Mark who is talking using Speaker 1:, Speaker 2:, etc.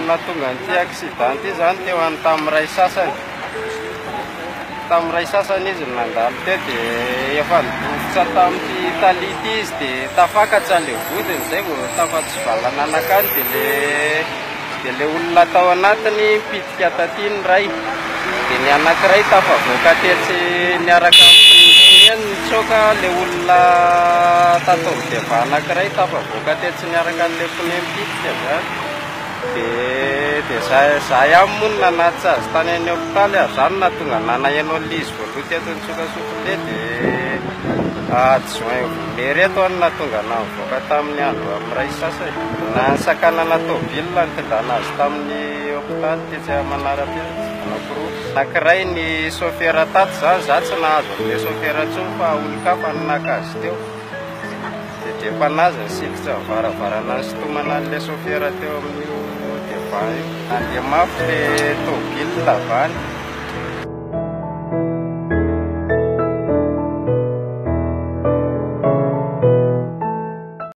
Speaker 1: Nahatonga an'ity accident ity izany teo any tamin'ny iray sasany. Tamin'ny iray sasany izy no nandalo teo dia efa nidofotra tamin'ity tali ity izy dia tafakatra ilay vodiny izay vao tafatsivalana nankany dia ilay dia ilay olona tao anatiny nipitika taty ny iray dia ny anankiray tafavoaka tetsy niaraka amin'ny pneu nitsoaka ilay olona tato amin'ny devant anankiray tafavoaka tetsy niaraka an'ilay pneu nipitika izany. Dia dia za za ihany moa no nanatitra azy tany amin'ny hopitaly ary za no nahatonga nanaheno an'ilay izy voaloha teto Nitsokasokole dia adjoint maire eto aho no nahatonga anah nivoaka tamin'ny andro amin'ny iray sy sasany. Na nisakanana tôbila nitondrana azy tamin'ny hopitaly tetsy Manara-penitra. Anankiroa. Anankiray ny sôfera tato izany za tsy nahazo an'ilay sôfera intsony fa olon-kafa no naka azy teo. Dia depanazy ny sifitra ny varavarana nisintomana an'ilay sôfera teo amin'io devant io. Nandeha mafy ilay tôbila avy any.